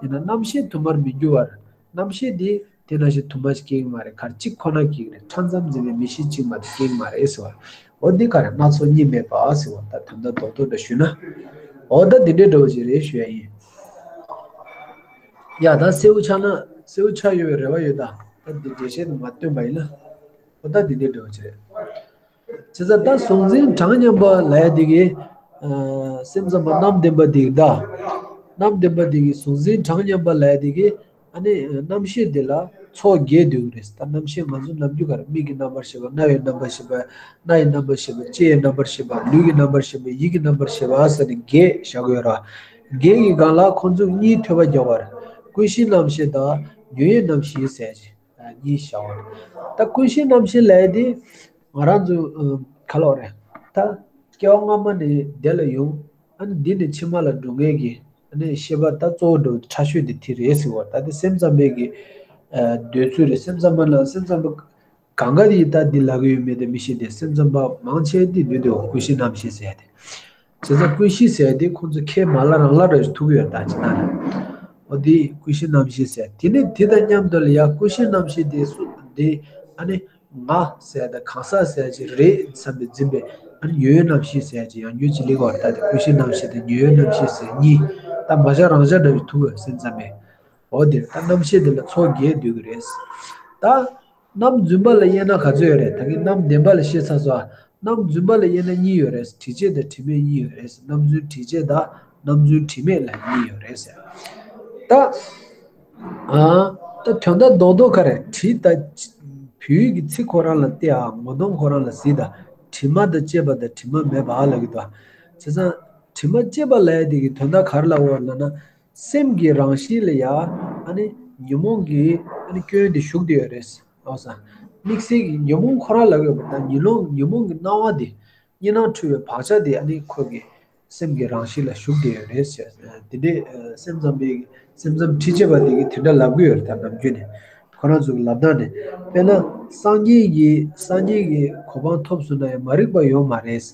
ཡིན་ན་རྣམ་ཤེས་དུ་མར་མི་འགྱུར་བར། རྣམ་ཤེས་དེ་དེ་ནང་བཞིན་དུ་མ་ཞིག་སྐྱེ་གི་མ་རེད། ག་རེ་གཅིག་ཁོ་ན་སྐྱེ་གི་རེད། ཕྲ་མཚམས་འཛིན་པའི་མིག་ཤེས་གཅིག་མ་གཏོགས་སྐྱེ་གི་མ་རེད་ཟེར་བ། འོ་འདི་ག་རེ་སྣ་ཚོགས་གཉིས་མེད་པ་ཟེར་བ། ད་དོན་དག་རྡོག་རྡོག་འདྲ་ཞུས་ན། འོ་ད་འདི་འདྲའི་འདྲ་བོ་ཞིག་རེད་ཞུ་ཡ་ཡིན། ཡ་ད་སེའུ་ཆགས་ན་སེའུ་ཆགས་ཡོད་པའི་རེ་བ་ཡོད། ད་ད་འདི་འགྲེལ་བཤད་དུ་མ་བཏོན་པ་ཡིན་ན། འོ་ད་འདི་འདྲའི་འདྲ་བོ་ཞིག་རེད། བྱས་ཙང་ད་གཟུང་འཛིན་གྲངས་མཉམ་པ་ལབ་ཡ་དེ་གི་ཨ་སེམས་ཙམ་པ་རྣམ་བདེན་པ་དེ་གི་ད། རྣམ་བདེན་པ་དེ་གི་གཟུང་འཛིན་གྲངས་མཉམ་པ་ལབ་ཡ་དེ་གི་ཨ་ནི་རྣམ་ཤེས་དེ་ལ་ཚོགས་བརྒྱད་འདུས་ཀྱི་རེད། ད་རྣམ་ཤེས་ང་ཚོ་ནམ་རྒྱུན་ག་རེ་མིག་གི་རྣམ་པར་ཤེས་པ། རྣ་བའི་རྣམ་པར་ཤེས་པ། སྣ་ཡི་རྣམ་པར་ཤེས་པ། ལྕེ་ཡི་རྣམ་པར་ཤེས་པ། ལུས་ཀྱི་རྣམ་པར་ཤེས་པ། ཡིད་ཀྱི་རྣམ་པར་ཤེས་པ་ཟེར་ནས་བརྒྱད་བཞག་གི་ཡོད་རེད། བརྒྱད་ཀྱི་སྒང་ལ་ཁོང་ཚོས་གཉིས་ཐོས་པ་རྒྱག་པར། ཀུན་གཞིའི་རྣམ་ཤེས་དང་ཉོན་ཡིད་རྣམ་ཤེས་ཟེར་གྱི་གཉིས་བཞག་པ་རེད། ད་ཀུན་གཞིའི་རྣམ་ཤེས་ལབ་ཡ་དེ་ང་རང་ཚོ་ཨ་ག་ལབ་དགོས་རེད། ད་སྐྱེ་བ་སྔ་མ་ནས་འདི་ལ་ཡོང་། ཨ་ནི་འདི་ནས་ཕྱི་མ་ལ་འགྲོ་མཁན་གྱི་ཨ་ནི་ཤེས་པ་ད་གཙོ་བོ་འདྲ་བོ་ཕྲ་ཤོས་དེ་དེ་རེད་ཟེར་བ། ད་དེ་སེམས་ཙམ་པའི་གི་ཨ་འདོད་ཚུལ་རེད། སེམས་ཙམ་པ་ན་སེམས་ཙམ་པ་གང་ག་དེ་ད་འདི་ལབ་ཀྱི་ཡོད་མེད་དེ་མི་ཤེས་ཏེ། སེམས་ཙམ་པ་མང་ཆེ་འདི་འདོད་དེ་འོ་ཀུན་གཞིའི་རྣམ་ཤེས་ཟེར་ཏེ། བྱས་ཙང་ཀུན་གཞི་ཟེར་དེ་ཁོང་ཚོ་ཁས་མ་བླངས་རང་བླངས་འདྲ་ཞིག་ཐུག་ཡོད་ད་ཅི་ན་རེད། འོ་དེ་ཀུན་གཞི་རྣམ་ཤེས་ཟེར། དེ་ནས་དེ་དང་མཉམ་དུ་ལ་ཡ་ཀུན་གཞི་རྣམ་ཤེས་དེ་སུ་དེ་ཨ་ནི་ང་ཟེར་དང་གང་ཟག་ཟེར་ཅིག་རེད་བསམ་པའི་འཛིན་པའི་ཨ་ནི་ཉོན་ཡོད་རྣམ་ཤེས་ཟེར་ཅིག་ཡང་ཉོན་ཅིག་ལེགས་བར་ལྟ་སྟེ། ཀུན་གཞི་རྣམ་ཤེས་དེ་ཉོན་ཡོད་རྣམ་ཤེས་ཟེར་གཉིས་ད་མ་བཞག་རང་བཞག་འདྲ་ཞིག་ཐུག་ཡོད་སེམས་ཙམ་པས། འོ་དེ་ད་རྣམ་ཤེས་དེ་ལ་ཚོགས་བརྒྱད་འདུས་ཀྱི་རེད། ད། རྣམ་རྫུན་པ་ལ་དབྱེ་ན་ག་ཚོད་ཡོད་རེད། ད་གིན་རྣམ་བདེན་པ་ལ་བཤད་ཚར་སོང་། རྣམ་རྫུན་པ་ལ་དབྱེ་ན་གཉིས་ཡོད་རེད། དྲི་བཅས་དང་དྲི་མེད་གཉིས་ཡོད་རེད། རྣམ་རྫུན་དྲི་བཅས་དང་རྣམ་རྫུན་དྲི་མེད་ལ་གཉིས་ཡོད་རེད་ཟེར། ད་ཨ་ད་དོན་དག་རྡོག་རྡོག་ག་རེ་དྲི་ད་བོད་ཡིག་གི་ཚིག་ཁོ་རང་ལ་བལྟས་ཨ་ངོ་གདོང་ཁོ་རང་ལ་གཟིགས་ད་དྲི་མ་དང་བཅས་པ་དང་དྲི་མ་མེད་པ་ལབ་ཀྱི་འདུག་བྱས་ཙང་དྲི་མ་བཅས་པ་ལབ་ཡ་དེ་གི་དོན་དག་ག་རེ་ལབ་ཡོད་ལབ་ན། སེམས་ཀྱི་རང་བཞིན་ལ་ཡ་ཨ་ནི་ཉོན་མོངས་ཀྱི་ཨ་ནི་སྐྱོན་དེ་ཞུགས་བསྡད་ཡོད་རེད། ཨོ་ས། དམིགས་བསལ་གྱི་ཉོན་མོངས་ཁོ་རང་ལབ་ཡོད་པ་དང་ཉོན་མོངས་ཉོན་མོངས་ཀྱི་སྣང་བ་དེ་གཉིས་སྣང་འཁྲུལ་བའི་བག་ཆགས་དེ་ཨ་ནི་ཁོ་གི་སེམས་ཀྱི་རང་བཞིན་ལ་ཞུགས་བསྡད་ཡོད་རེད་ཟེར། དེ་འདྲའི་སེམས་ཙམ་པའི་སེམས་ཙམ་ཁྲིད་བྱེད་པ་དེ་གིས་དེ་འདྲ་ལབ་ཀྱི་ཡོད་རེད་ད་ནམ་རྒྱུན་ནས་ཁོ་རང་ཚོ་གི་ལབ་སྟངས་ནས། དཔེར་ན་སངས་རྒྱས་ཀྱི་སངས་རྒྱས་ཀྱི་གོ་འཕང་ཐོབ་སོང་ན་ཡང་མ་རིག་པ་ཡོད་མ་རེད།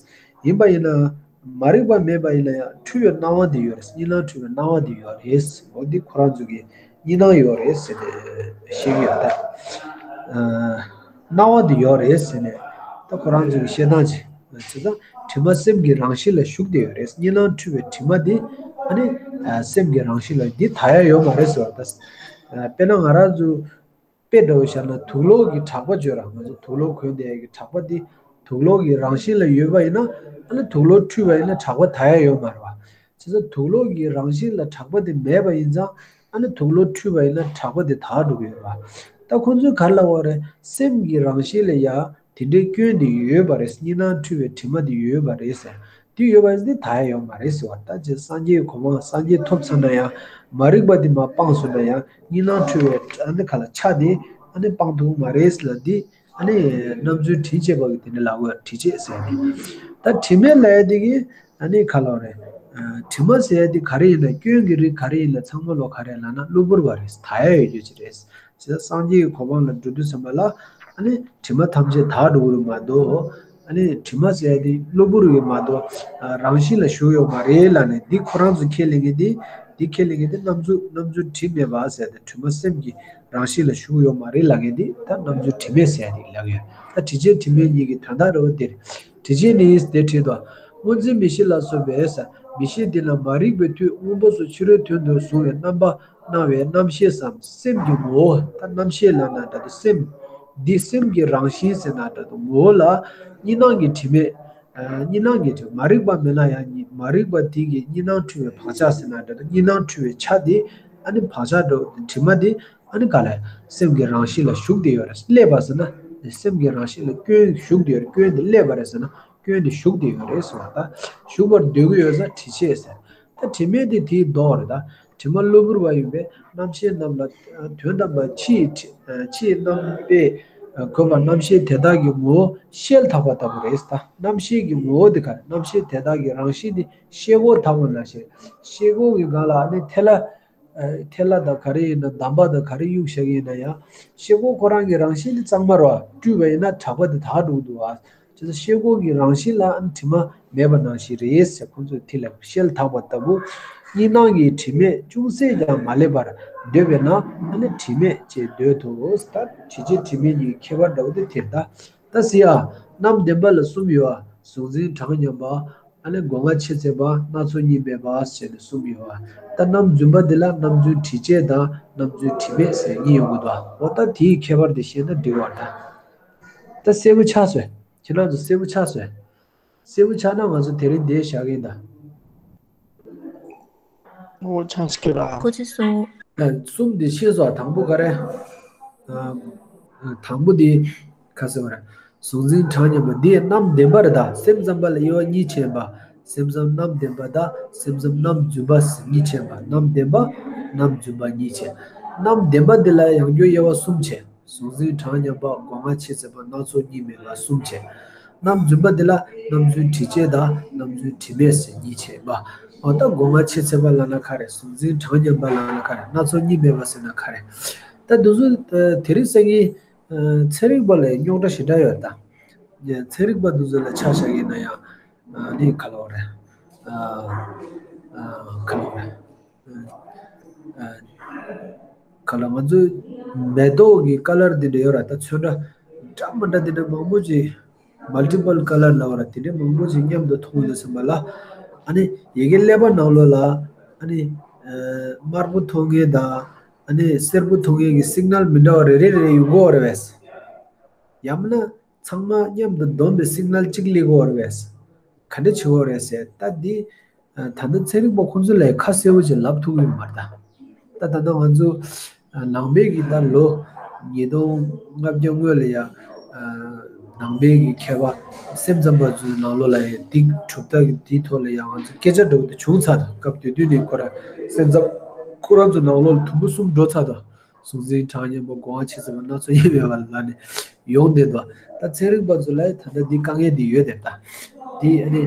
ཡིན་པ་ཡིན་ན། མ་རིག་པ་མེད་པ་ཡིན་ན་ཡང་འཁྲུལ་བའི་སྣང་བ་འདི་ཡོད་རེད། གཉིས་སྣང་འཁྲུལ་བའི་སྣང་བ་འདི་ཡོད་རེད། འོ་འདི་ཁོ་རང་ཚོ་གིས་གཉིས་སྣང་ཡོད་རེད་ཟེར་ནས་བཤད་ཀྱི་ཡོད་ད། ཨ་སྣང་བ་འདི་ཡོད་རེད་ཟེར་ནས་ད་ཁོ་རང་ཚོ་གིས་བཤད་སྟངས་ཅིག་བྱས་ཙང་དྲི་མ་སེམས་ཀྱི་རང་བཞིན་ལ་ཞུགས་བསྡད་ཡོད་རེད། གཉིས་སྣང་འཁྲུལ་བའི་དྲི་མ་འདི་ཨ་ནི་ཨ་སེམས་ཀྱི་རང་བཞིན་ལ་འདི་དག་ཡ་ཡོད་མ་རེད་ཟེར་བ་ད། དཔེར་ན་ང་རང་ཚོ། དཔེ་འདྲ་བོ་བཞག་ན་དུག་ལོག་གི་གྲགས་པ་བརྗོད་ར། ང་ཚོ་དུག་ལོག་གོན་བསྡད་ཡ་གི་གྲགས་པ་འདི་དུག་ལོག་གི་རང་བཞིན་ལ་ཡོད་པ་ཡིན་ན་ཨ་ནི་དུག་ལོག་འཁྲུལ་བ་ཡིན་ན་གྲགས་པ་དག་ཡ་ཡོད་མ་རེད་བ། བྱས་ཙང་དུག་ལོག་གི་རང་བཞིན་ལ་གྲགས་པ་དེ་མེད་པ་ཡིན་ཙང་ཨ་ནི་དུག་ལོག་འཁྲུལ་བ་ཡིན་ན་གྲགས་པ་དེ་དག་འགྲོ་གི་ཡོད་རེད་བ། ད་ཁོང་ཚོས་ག་རེ་ལབ་པ་རེད། སེམས་ཀྱི་རང་བཞིན་ལ་ཡ་དེ་འདྲའི་སྐྱོན་དེ་ཡོད་པ་རེད། གཉིས་སྣང་འཁྲུལ་བའི་དྲི་མ་དེ་ཡོད་པ་རེད་ཟེར། དེ་ཡོད་པ་ཡིན་ན་དེ་དག་ཡ་ཡོད་མ་རེད་ཟེར་བ། ད་ཅི་སངས་རྒྱས་གོ་འཕང་སངས་རྒྱས་ཐོབ་ཚར་ན་ཡང་མ་རིག་པ་དེ་མར་སྤངས་སོང་ན་ཡང་གཉིས་སྣང་འཁྲུལ་བའི་ཨ་ནི་ག་ལ་ཆ་དེ་ཨ་ནི་སྤང་ཐུབ་མ་རེད་ལབ་དེ་ཨ་ནི་རྣམ་རྫུན་དྲི་བཅས་པ་གི་དེ་ནི་ལབ་དགོས་དྲི་བཅས་ཟེར་ནས། ད་དྲི་མེད་ལབ་ཡ་དེ་གི་ཨ་ནི་ག་ལབ་རེད། དྲི་མ་ཟེར་ཡ་དེ་ག་རེ་ཡིན་ན་སྐྱོན་གྱི་རིགས་ག་རེ་ཡིན་ན་ཚང་མ་ལོ་ག་རེ་ལབ་ན་གློ་བུར་བ་རེད། དག་ཡ་ཡོད་རྒྱུ་ཅིག་རེད། བྱས་ཙང་སངས་རྒྱས་ཀྱི་གོ་འཕང་ལ་འགྲོ་དུས་ཙམ་པ་ལ་ཨ་ནི་དྲི་མ་ཐམས་ཅད་དག་འགྲོ་གི་རེད་མ་གཏོགས། ཨ་ནི་དྲི་མ་ཟེར་ཡ་དེ་གློ་བུར་ཡོད་མ་གཏོགས་ཨ་རང་བཞིན་ལ་ཞུགས་ཡོད་མ་རེད་ལབ་ནས་འདི་ཁོ་རང་ཚོ་ཁས་ལེན་མཁན་དེ་འདི་ཁས་ལེན་མཁན་དེ་རྣམ་རྫུན་རྣམ་རྫུན་དྲི་མེད་པ་ཟེར་ཏེ་དྲི་མ་སེམས་ཀྱི་རང་བཞིན་ལ་ཞུགས་ཡོད་མ་རེད་ལབ་མཁན་དེ་ད་རྣམ་རྫུན་དྲི་མེད་ཟེར་ཡ་དེ་ལབ་ཡོད། ད་དྲི་བཅས་དྲི་མེད་གཉིས་ཀྱི་དོན་དག་རེད་བ་དེ་རེད། དྲི་བཅས་ནི་དེ་བྲིས་དོ། སྔོ་འཛིན་མིག་ཤེས་ལ་སོགས་པས་མིག་ཤེས་འདི་ལ་མ་རིག་པའི་མཐུས་སྔོན་པོ་སོགས་ཕྱི་རོལ་དོན་དུ་བཟུང་བའི་རྣམ་པ་སྣང་བའི་རྣམ་ཤེས་སམ་སེམས་ཀྱི་ངོ་བོ། ད་རྣམ་ཤེས་ལབ་ན་འདྲ་འདུག་སེམས་འདི་སེམས་ཀྱི་རང་བཞིན་ཟེར་ན་འདྲ་འདུག་ངོ་བོ་ལ་གཉིས་སྣང་གི་དྲི་མས། ཨ་གཉིས་སྣང་གི་དྲི་མ་རིག་པ་མེད་ན་ཡང་གཉིས་མ་རིག་པ་དེ་གི་གཉིས་སྣང་འཁྲུལ་བའི་བག་ཆགས་ཟེར་ན་འདྲ་འདུག་གཉིས་སྣང་འཁྲུལ་བའི་ཆ་དེ་ཨ་ནི་བག་ཆགས་འདྲ་བོ་དྲི་མ་དེ་ཨ་ནི་ག་ལ་སེམས་ཀྱི་རང་བཞིན་ལ་ཞུགས་བསྡད་ཡོད་རེད། སླེབས་པ་ཟེར་ན་སེམས་ཀྱི་རང་བཞིན་ལ་སྐྱོན་ཞུགས་བསྡད་ཡོད་རེད། སྐྱོན་དེ་སླེབས་པ་རེད་ཟེར་ན་སྐྱོན་དེ་ཞུགས་བསྡད་ཡོད་རེད་ཟེར་བ་དང་ཞུགས་པར་འདོད་ཀྱི་ཡོད་ས་དྲི་བཅས་ཟེར། ད་དྲི་མེད་དེ་དེའི་ལྡོག་རེད་ད། དྲི་མ་གློ་བུར་བ་ཡིན་པས་རྣམ་ཤེས་རྣམས་ལ་དོན་དམ་པར་ཕྱིའི་ཕྱིའི་རྣམ་པས་གོས་པ་རྣམ་ཤེས་དེ་དག་གི་ངོ་བོ་ཤེལ་དག་པ་ལྟ་བུ་རེད་ད། རྣམ་ཤེས་ཀྱི་ངོ་བོ་དེ་ག་རེ། རྣམ་ཤེས་དེ་དག་གི་རང་བཞིན་དེ་ཤེལ་སྒོ་དག་པ་ནང་བཞིན། ཤེལ་སྒོ་གི་སྒང་ལ་ཨ་ནི་ཐལ་བ། ཨ་ཐལ་བ་དང་ག་རེ་ཡིན་ན་འདམ་པ་དང་ག་རེ་གཡུགས་བཞག་གི་ཡིན་ན་ཡང་། ཤེལ་སྒོ་ཁོ་རང་གི་རང་བཞིན་དེ་གཙང་མ་རེད་བ། བཀྲུས་པ་ཡིན་ན་དྲེག་པ་དེ་དག་འགྲོ་གི་འདུག་བ། བྱས་ཙང་ཤེལ་སྒོ་གི་རང་བཞིན་ལ་ཨ་ནི་དྲི་མ་མེད་པ་ནང་བཞིན་རེད་ཟེར། ཁོང་ཚོས་དེ་ལ་ཤེལ་དག་པ་ལྟ་བུ། གཉིས་སྣང་གི་དྲི་མས་ཅུང་ཟད་ཀྱང་མ་བསླད་པར་འདོད་པས་ན་ཨ་ནི་དྲི་མེད་ཅེས་འདོད་དོ། ད་དྲི་བྱེད་དྲི་མེད་གཉིས་ཀྱི་ཁྱད་པར་འདྲ་བོ་དེ་དེ་ད། ད་ཟེར་ཡ། རྣམ་བདེན་པ་ལ་གསུམ་ཡོད་པ། གཟུང་འཛིན་གྲངས་མཉམ་པ། ཨ་ནི་སྒོ་ལྔ་ཕྱེད་ཚད་པ། སྣ་ཚོགས་གཉིས་མེད་པ་ཟེར་ནས་གསུམ་ཡོད་པ། ད་རྣམ་རྫུན་པ་འདི་ལ་རྣམ་རྫུན་དྲི་བཅས་དང་རྣམ་རྫུན་དྲི་མེད་ཟེར་གཉིས་ཡོང་གི་འདུག་ཨ། འོ་ད་དེའི་ཁྱད་པར་དེ་ཤེས་ན་འགྲིག་པ་ད། ད་གསལ་པོ་ཆགས་སོང་། ཁྱེད་རང་ཚོ་གསལ་པོ་ཆགས་སོང་། གསལ་པོ་ཆགས་ན་ང་ཚོ་དེ་རིང་འདིར་བཞག་གི་ཡིན་ད། ཨོ་ཆགས་ཀྱི་ར། ཁོ་ཚོས་གསུངས། ཨ་གསུམ་དེ་ཤེས་སོང་། དང་པོ་ག་རེ། ཨ་དང་པོ་དེ་ག་ཟེར་བ་རེད། གཟུང་འཛིན་གྲངས་མཉམ་པ་འདི་རྣམ་བདེན་པ་རེད་ད། སེམས་ཙམ་པ་ལ་དབྱེ་བ་གཉིས་ཕྱེ་བ། སེམས་ཙམ་རྣམ་བདེན་པ་དང་སེམས་ཙམ་རྣམ་རྫུན་པ་ཟེར་གཉིས་ཕྱེ་བ། རྣམ་བདེན་པ་རྣམ་རྫུན་པ་གཉིས་ཕྱེ། རྣམ་བདེན་པ་འདི་ལ་ཡང་བསྐྱར་དབྱེ་བ་གསུམ་ཕྱེ། གཟུང་འཛིན་གྲངས་མཉམ་པ། སྒོ་ལྔ་ཕྱེད་ཚད་པ། སྣ་ཚོགས་གཉིས་མེད་པ་གསུམ་བྱས། རྣམ་རྫུན་པ་འདི་ལ་རྣམ་རྫུན་དྲི་བཅས་དང་རྣམ་རྫུན་དྲི་མེད་ཟེར་གཉིས་བྱས་པ། འོ་ད་སྒོ་ལྔ་ཕྱེད་ཚད་པ་ལབ་ན་ག་རེ། གཟུང་འཛིན་གྲངས་མཉམ་པ་ལབ་ན་ག་རེ། སྣ་ཚོགས་གཉིས་མེད་པ་ཟེར་ན་ག་རེ། ད་འདི་ཚོ་དེ་རིང་སང་ཉིན་ཚན་རིག་པ་ལ་རྙོག་དྲ་ཞེ་དྲག་ཡོད་ད། ཚན་རིག་པ་འདི་ཚོ་ལ་ཆ་བཞག་ཡིན་ན་ཡང་ནི་ག་ལབ་དགོས་རེད། ག་ལབ་དགོས་རེད། ག་ལ་ང་ཚོའི་མེ་ཏོག་གི་ཀ་ལར་འདི་འདྲ་ཡོད་ར། ད་ཚོན་ཁྲ་འདྲ་མི་འདྲ་འདི་འདྲ་མང་པོ་ཅིག་མལ་ཊི་པལ་ཀ་ལར་ལབ་ར། དེ་འདྲ་མང་པོ་ཅིག་མཉམ་དུ་མཐོང་ཡོང་དུས་ཙམ་པ་ལ། ཨ་ནི་ཡ་གི་ཀླད་པ་ནང་ལོགས་ལ་ཨ་ནི་དམར་པོ་མཐོང་མཁན་དང་ཨ་ནི་སེར་པོ་མཐོང་མཁན་གྱི་སིག་ནལ་མི་འདྲ་བ་རེ་རེ་རེ་རེ་ཡོང་གི་ཡོད་རེད་པས། ཡང་མིན་ན་ཚང་མ་མཉམ་དུ་བསྡོམས་པའི་སིག་ནལ་གཅིག་སླེབས་ཀྱི་ཡོད་རེད་པས། ག་འདྲ་བྱེད་ཀྱི་ཡོད་རེད་ཟེར། ད་འདི་ད་ལྟ་ཚན་རིག་པ་ཁོང་ཚོ་ལ་ཁ་གསལ་པོ་ཅིག་ལབ་ཐུབ་ཀྱི་ཡོད་མ་རེད་ད། ད་ད་ལྟ་ང་ཚོ་ནང་པའི་གི་ད་ལོ་ཉིས་སྟོང་ལྔ་བརྒྱ་སྔོན་ལ་ཡ་ནང་པའི་གི་མཁས་པ་སེམས་ཙམ་པ་ཚོའི་ནང་ལོགས་ལ་ཡ་འདི་གྲུབ་མཐའ་གི་འདིའི་ཐོག་ལ་ཡ་ང་ཚོ་སྐད་ཆ་འདྲ་བོ་དེ་བྱུང་ཚར་འདུག་སྐབས་དེ་དུས་ནས་ཁོ་ར་སེམས་ཙམ་ཁོ་རང་ཚོ་ནང་ལོགས་ལ་དུམ་བུ་གསུམ་འགྲོ་ཚར་འདུག་གཟུང་འཛིན་གྲངས་མཉམ་པ། སྒོ་ལྔ་ཕྱེད་ཚད་པ། སྣ་ཚོགས་གཉིས་མེད་པ་ལ་ནི་ཡོང་བསྡད་འདུག་ད་ཚན་རིག་པ་ཚོ་ལ་ད་ལྟ་འདི་དཀའ་ངལ་འདི་ཡོད་དེ། ད་འདི་ཨ་ནི་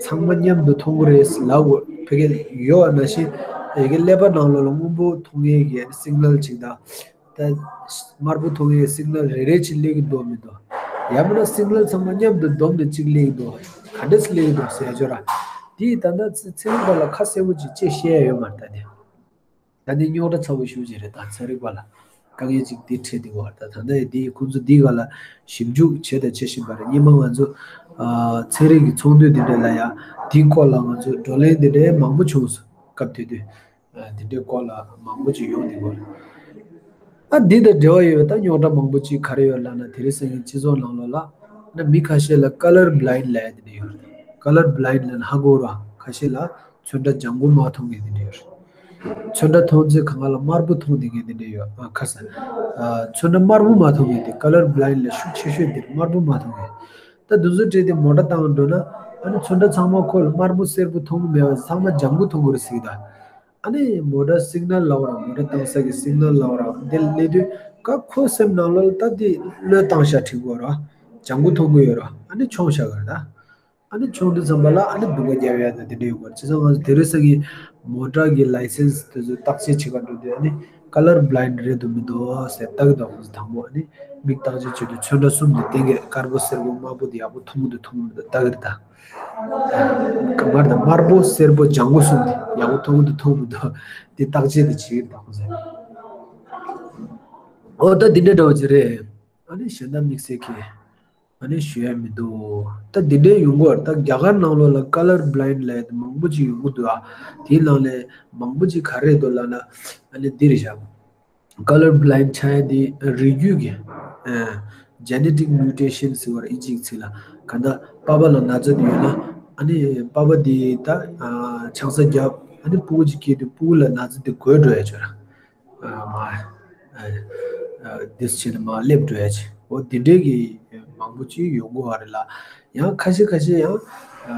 ཚང་མ་མཉམ་དུ་མཐོང་གི་རེད་ལབ་དགོས་ཕ་གི་ཡོད་པ་ནང་བཞིན། ཡ་གི་ཀླད་པ་ནང་ལོགས་ལ་སྔོན་པོ་མཐོང་མཁན་གྱི་སིག་ནལ་གཅིག་དང་། ད་དམར་པོ་མཐོང་མཁན་གྱི་སིག་ནལ་རེ་རེ་གཅིག་སླེབས་ཀྱི་འདུག་མི་འདུག་ཡང་མིན་ན་སིག་ནལ་ཚང་མ་མཉམ་དུ་བསྡོམས་ཏེ་གཅིག་སླེབས་ཀྱི་འདུག་ག་འདྲས་སླེབས་ཀྱི་འདུག་ཟེར་ཡ་ཅོ་ར། འདི་ད་ལྟ་ཚན་རིག་པ་ལ་ཁ་གསལ་པོ་ཅིག་ཅེས་བཤད་ཡ་ཡོད་མ་རེད་ད་དེ། ད་ནི་རྙོག་དྲ་ཚ་བོ་ཞེ་པོ་ཅིག་རེད། ད་ཚན་རིག་པ་ལ་དཀའ་ངལ་ཅིག་འདི་འཕྲད་འདུག་བ། ད་ད་ལྟ་འདི་ཁོང་ཚོ་འདི་སྒང་ལ་ཞིབ་འཇུག་བྱས་དང་བྱེད་བཞིན་པ་རེད། སྔོན་མ་ང་ཚོ་ཨ་ཚན་རིག་གི་ཚོགས་འདུ་འདི་འདྲ་ལ་ཡ་འདིའི་སྐོར་ལ་ང་ཚོ་བགྲོ་གླེང་འདི་འདྲའི་མང་པོ་བྱུང་སོང་། སྐབས་དེ་དུས་ཨ་འདི་འདྲའི་སྐོར་ལ་མང་པོ་ཅིག་ཡོང་འདུག་བ། ཨ་འདི་དང་འབྲེལ་བ་ཡོད་པའི་ད་རྙོག་དྲ་མང་པོ་ཅིག་ག་རེ་ཡོད་ལབ་ན། དེ་རིང་སང་ཉིན་སྤྱི་ཚོགས་ནང་ལོགས་ལ་ན་མི་ཁ་ཤས་ལ་ཀ་ལར་བྷི་ལའིན་ཌི་ལབ་ཡ་འདི་འདྲ་ཡོད་རེད། ཀ་ལར་བྷི་ལའིན་ཌི་ལབ་ན་ཧ་གོ་ར། ཁ་ཤས་ལ་ཚོན་ཁྲ་ལྗང་གུ་མ་མཐོང་མཁན་དེ་འདྲ་ཡོད་རེད། ཚོན་ཁྲ་མཐོང་ཚེ་གང་ག་ལ་དམར་པོ་མཐོང་བསྡད་མཁན་དེ་འདྲ་ཡོད། ཨ་ཁ་སང་ཨ་ཚོན་ཁྲ་དམར་པོ་མ་མཐོང་མཁན་དེ། ཀ་ལར་བྷི་ལའིན་ཌི་ལབ་ཤུགས་ཆེ་ཤོས་དེ་དམར་པོ་མ་མཐོང་མཁན། ད་དུས་ཚོད་སྤྲད་དེ་མོ་ཊ་བཏང་འགྲོ་ན་ཨ་ནི་ཚོན་ཁྲ་ཚང་མ་ཁོ་ལ་དམར་པོ་སེར་པོ་མཐོང་གི་མེད་པ། ཚང་མ་ལྗང་གུ་མཐོང་གི་རེད་ཟེར་གི་ད། ཨ་ནི་མོ་ཊ་སིག་ནལ་ལབ་ར། མོ་ཊ་བཏང་ས་གི་སིག་ནལ་ལབ་ར། དེ་སླེབས་དུས་ཀ་ཁོ་སེམས་ནང་ལོགས་ལ་ད་དེ་བློས་བཏང་བཞག་འགྲིག་གི་ར། ལྗང་གུ་མཐོང་གི་ཡོད་ར། ཨ་ནི་མཆོང་བཞག་གི་ར་ད། ཨ་ནི་མཆོང་དུས་ཙམ་པ་ལ་ཨ་ནི་སྡུག་པ་རྒྱབ་ཡ་དང་དེ་འདྲ་ཡོད་གི་ར། བྱས་ཙང་ང་ཚོ་དེ་རིང་སང་ཉིན་མོ་ཊ་གི་ལའི་སེན་སི་དེ་ཚོ་བརྟག་དཔྱད་བྱེད་ག་འགྲོ་དུས་ཨ་ནི་ཀ་ལར་བྷི་ལའིན་ཌི་རེད་འདུག་མི་འདུག་ཟེར་ལྟ་གི་འདུག་ཁོང་ཚོ་དང་པོ་ཨ་ནི་མིག་བརྟག་དཔྱད་བྱེད་དུས་ཚོན་ཁྲ་གསུམ་དེ་སྟེང་གི་དཀར་པོ་སེར་པོ་དམར་པོ་དེ་ཡག་པོ་མཐོང་གི་འདུག་མཐོང་གི་མི་འདུག་ལྟ་གི་རེད་ད། དམར་དང་དམར་པོ་སེར་པོ་ལྗང་གུ་གསུམ་དེ་ཡག་པོ་མཐོང་གི་འདུག་མཐོང་གི་མི་འདུག་དེ་བརྟག་དཔྱད་དེ་བྱེད་ཀྱི་རེད་ད་ཁོང་ཚོ། ཨོ་ད་འདི་འདྲ་འདྲ་བོ་ཅིག་རེད། ཨ་ནི་གཞན་དག་དམིགས་བསལ་གྱི་ཨ་ནི་ཞུ་ཡ་མི་འདུག་ད་འདི་འདྲའི་ཡོང་གི་རེད། ད་རྒྱ་གར་ནང་ལོགས་ལ་ཀ་ལར་བྷི་ལའིན་ཌི་ལབ་ཡ་དེ་མང་པོ་ཅིག་ཡོང་གི་འདུག་ཨ་དེའི་ནང་ནས་མང་པོ་ཅིག་ག་རེ་རེད་འདུག་ལབ་ན་ཨ་ནི་འདི་རེད་ཤག་ཀ་ལར་བྷི་ལའིན་ཌི་ཆགས་ཡ་དེ་རིགས་རྒྱུད་ཀྱི་ཨ་ཇེ་ནེ་ཊིག་མིའུ་ཊེ་ཤན་ཟེར་བ་རེད། ཨིན་ཇིའི་ཚིག་ལ། གང་ལྟར་པ་ཕ་ལ་ན་ཚ་དེ་ཡོད་ན་ཨ་ནི་པ་ཕ་དེ་ད་ཨ་ཆང་ས་བརྒྱབ། ཨ་ནི་སྤུ་གུ་ཅིག་སྐྱེས་དུས་སྤུ་གུ་ལ་ན་ཚ་དེ་འགོས་འགྲོ་ཡ་ཅིག་ཡོད་ར། ཨ་མ། ཨ་ཨ་དེ་ཚོ་བྱས་ནས་མར་སླེབས་འགྲོ་ཡ་ཅིག་འོ་དེ་འདྲའི་གི་མང་པོ་ཅིག་ཡོང་གི་ཡོད་རེད་ལ། ཡང་ཁ་ཤས་ཁ་ཤས་ཡང་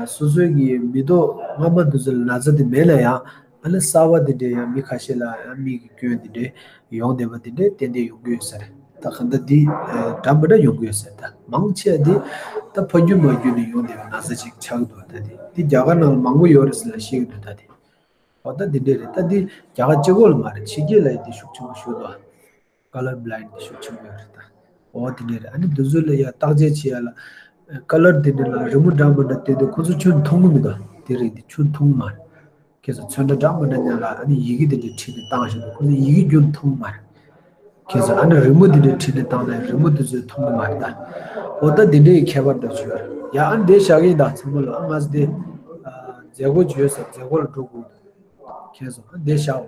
སོ་སོའི་གི་མི་ཐོག་སྔ་མ་དེ་ཚོ་ལ་ན་ཚ་དེ་མེད་ན་ཡང་ཨ་ནི་གསར་པ་དེ་འདྲས་ཡང་མི་ཁ་ཤས་ལ་ཡང་མིག་གི་སྐྱོན་དེ་འདྲས་ཡོང་བསྡད་པ་དེ་འདྲས་ཏན་ཏན་ཡོང་གི་ཡོད་ས་རེད། ད་གང་ལྟར་འདི་འདྲ་མི་འདྲ་ཡོང་གི་ཡོད་ས་རེད། ད་མང་ཆེ་བ་འདི་ད་ཕ་རྒྱུད་མ་རྒྱུད་ནས་ཡོང་བསྡད་པའི་ན་ཚ་ཅིག་ཆགས་འདུག་ད་དེ་འདི་རྒྱ་གར་ནང་ལ་མང་པོ་ཡོད་རེད་ཟེར་ལ་ཤེས་ཀྱི་འདུག་ད་དེ། འོ་ད་འདི་འདྲས་རེད། ད་འདི་རྒྱ་གར་གཅིག་པོ་ལ་མ་རེད། ཕྱི་རྒྱལ་ལ་ཡང་འདི་ཤུགས་ཆེན་པོ་ཞིག་འདུག་ཀ་ལར་བྷི་ལའིན་ཌི་ཤུགས་ཆེན་པོ་ཡོད་རེད་ད། འོ་དེ་འདྲས་རེད། ཨ་ནི་འདི་ཚོ་ལ་ཡ་བརྟག་དཔྱད་བྱེད་ཡ་ལ། ཀ་ལར་དེ་འདྲས་ལ་རི་མོ་འདྲ་མི་འདྲ་བསྟན་དུས་ཁོ་ཚོ་ཁྱོན་མཐོང་གི་མི་འདུག་དེ་རིང་འདི་ཁྱོན་མཐོང་མ་རེད། ཁྱེད་ཚོ་ཚོན་ཁྲ་འདྲ་མི་འདྲ་ཉར་ལ་ཨ་ནི་ཡི་གེ་དེ་འདྲས་བྲིས་ནས་བཏང་བཞག་འདུག་ཁོ་ཚོ་ཡི་གེ་ཁྱོན་མཐོང་མ་རེད། ཁྱེད་ཚོ་ཨ་ནི་རི་མོ་དེ་འདྲས་བྲིས་ནས་བཏང་ན་རི་མོ་དེ་ཚོས་མཐོང་གི་མ་རེད་ད། འོ་ད་དེ་འདྲས་ཡི་ཁྱད་པར་འདྲ་བྱུང་ཡ་རེད། ཡ་ཨ་ནི་འདི་བཞག་གི་ཡིན་ད་ཚང་མ་ལ། ཨ་ང་ཚོ་དེ་མཛད་སྒོ་བྱོས་ཟེར་མཛད་སྒོ་ལ་འགྲོ་དགོས་འདུག་ཁྱེད་ཚོ་ཨ་འདི་བཞག